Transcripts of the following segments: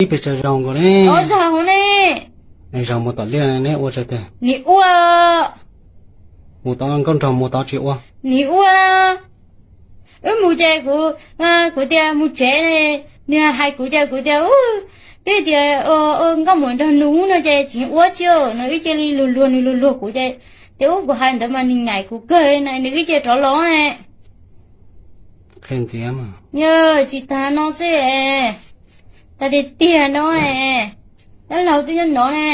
Ib pes tsawg zaus nkaus ne? Ob zaus ne. Nws zaus mus tom liaj neb ua tsawg tes? Nws ua. Mus tod nkauj nraug mus tod tsis ua. Nws ua. Wb mus ces kuv, kuv tias mus tsev, nws hais kuv ces kuv tias, twb tias nkauj muam nrog nws no ces tsis ua tsi, no wb cia li luag luag nws luag luag kuv ces, tias ub kuv hais ntawd mas nws nyaim kuv kawg na, nws wb cia rov los. Qhia ntxiv. Yog tsis tas no xwb, tas tiag tiag no, dab laug twb nyob no ne,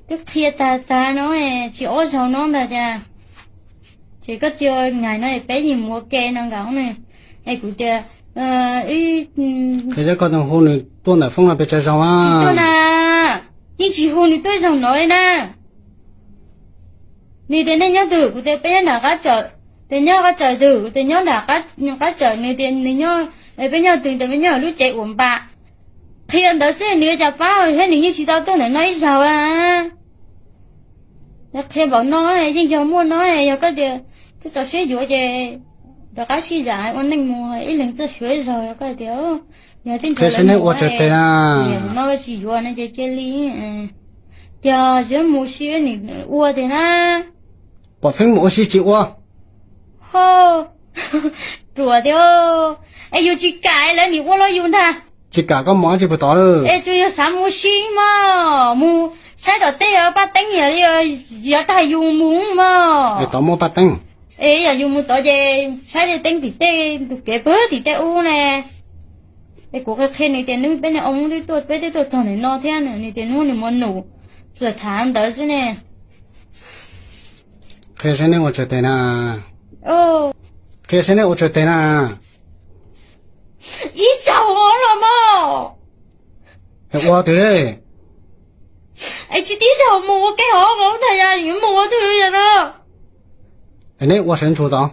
twb qhia tas tas no, tsis ob zaug no ntag cas. Ces koj cia nyaim no peb yeej mus ua ke no nkaus ne. Es kuv tias, qhia koj hu nws tuaj ntawm foob no pes tsawg zaus a? Tsis tuaj na, yeej tsis hu nws tuaj zaug no li na. Nws tias nej nyob twg, kuv tias peb nyob nram qab tsawm. Tias nyob qab tsawm twg, kuv tias nyob nram qab tsawm, nws tias nws nyob, peb nyob twg, tias peb nyob lub tsev uas npam. Qhia ntawd xwb nws yuav cas pab thiab, nws yeej tsis tau tuaj ntawm no ib zaug a. Qhia npaum no yeej yog muaj no, yog koj tias koj txaus siab yuav ces rov qab sib zam ua neej mus ib leeg txoj suav ib zaug, yog koj tias yog tej nrog lawv mus, ua tsaug tes na, no tsis yuav no ces cia li. Tias tsis mus sib nim ua tiag na. Pom xeeb mus ua si tsis ua. Ho, ruam tiag. Es yus tsis kam lawv nim ua los yus ntag. Tsis kam koj mus dab tsi puas tod lawm? Es tsuas yog xav mus ua si mog, mus saib tom tej paj teeb, yog tag yus mus mog. Es tod muaj paj teeb. Es yog yus mus tod ces saib tej teeb tim tej ntug kev pag tim tej ub ne. Es kuv qhia qhia nws tias nws peb niag oo twb tuaj, peb twb tuaj txog ntawm no thiab, nws tias nws muaj nus, tsuas tham ntawd xwb ne. Qhia saib nej ua tsaug tes na. Qhia saib nej ua tsaug tes na. Ib zaug los mog. Ua twg? Es tsis tib zaug mus ua ke hov ntag, yog mus ua twg yog no. Neb ua sawv ntsug tod.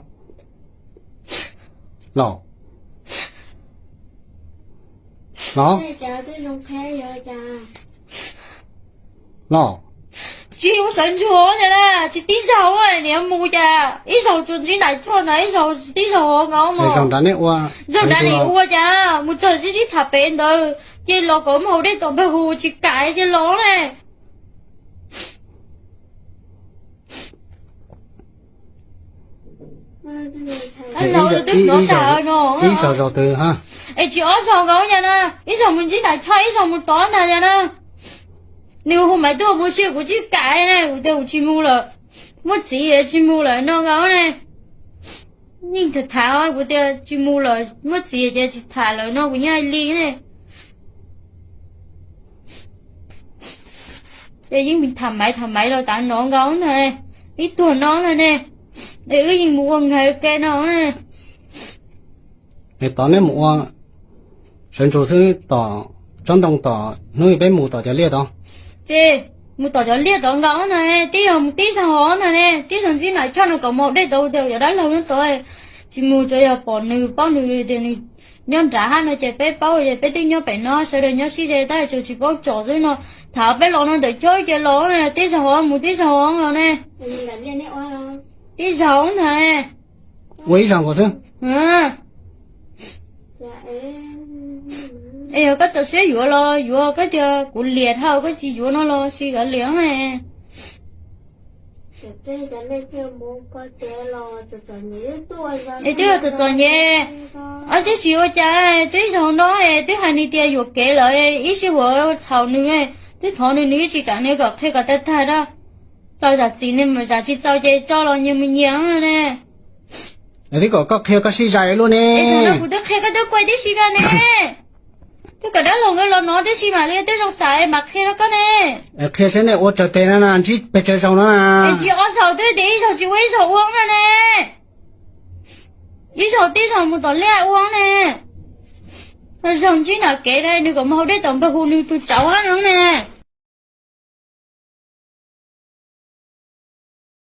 Los, los, los. Tsis ua sawv ntsug na, tsis tib zaug, nim mus cas ib zaug tsuas ntsib nram choj na, ib zaug tib zaug nkaus mog. Zaug nrad nim ua cas mus txog tib sib tham pem ntawd ces los kom mus haus dej tom npawg hu tsis kam ces los ne. Ib zaug zaus twg? Es tsis ob zaug nkaus yog na, ib zaug mus ntsib nram choj ib zaug mus tod ntag yog na. Nws hu Maiv tuaj mus si kuv tsis kam na, kuv tias kuv tsis mus lawm, muaj txiv tsis mus lawm no nkaus ne. Yeej tham tham kuv tias tsis mus lawm, muaj txiv ces tsis tham lawm no kuv yeej hais li ne. Ces yeej tham Maiv tham Maiv los tav no nkaus ntag, ib tuag no ntag ne. Es wb yeej mus ua nqaig ua ke no. Es tod neb mus ua sawv ntsug xwb tom tsob ntoo tom hnub peb mus tom cov liaj tod. Ces mus tom cov liaj tod nkaus ntag, tib zaug mus tib zaug ntag ne, tib zaug ntsib nram choj no kom mus haus dej tod, tias yog dab laug nyob tod, tsis mus tsuas yog pom nws paub nws tias nws nyob nrad hab no ces peb paub es peb twb nyob pem no sawv daws nyob sib ze tab tsuas tsis paub tsom xwb no. Tham peb los no ntawm choj ces los, tib zaug mus tib zaug los ne. Tib zaug ntag. Ua ib zaug nkaus xwb. Es yog koj txaus siab yuav los yuav, koj tias kuv liam dhau koj tsis yuav no los sis kav liam. Es twb yog txom txom nyem, ob txeb tsis ua cas, txij zaug no es twb hais nws tias yuam kev lawm, ib sij huam txhaum nws, twb thov nws nws tsis kam, nws kom qhia kom tag tag da. Txaus zam txim ne, zam tsis txaus ces tso los nyias mus nyias ne. Twb kom koj qhia koj sib zais luaj ne. Kuv twb qhia koj twb kuaj tib si ko ne. Twb kom dab laug nkawd los no tib si mam li twb zoo xav mam qhia rau koj ne. Qhia saib nej ua tsaug tes no na, ntsib pes tsawg zaus no na. Ntsib ob zaug twb tias ib zaug tsis ua ib zaug ua no ne. Ib zaug tib zaug mus tom liaj ua ne. Zaug ntsib nram kev ne, nws kom mus haus dej tom npawg hu nws tus tsauv hab no ne.